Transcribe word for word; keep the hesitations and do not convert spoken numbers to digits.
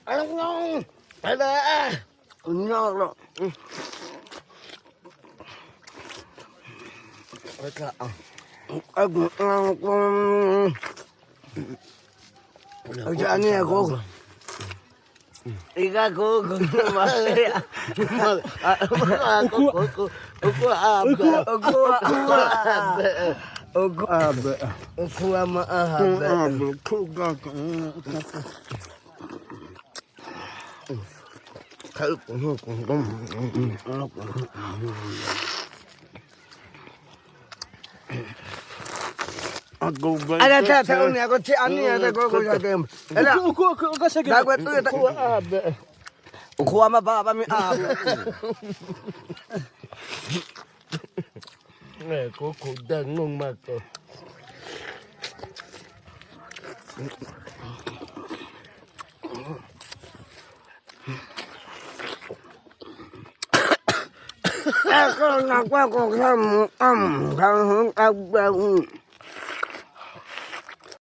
Anak nyong. Ada. Nyong lo. Mereka. Aku aku. Aku ani aku. Iga aku aku. Aku aku. Aku aku. Aku aku. Aku aku. Aku aku. Aku aku. Aku aku. Aku aku. Ada tak tahu ni aku cik ani ada kau kau jaga. Ada. Aku aku aku aku saya. Dah aku tu tak. Aku abe. Aku ama baba mi abe. Eh, koko dangung mako. Aku nak aku kamu am kamu kau.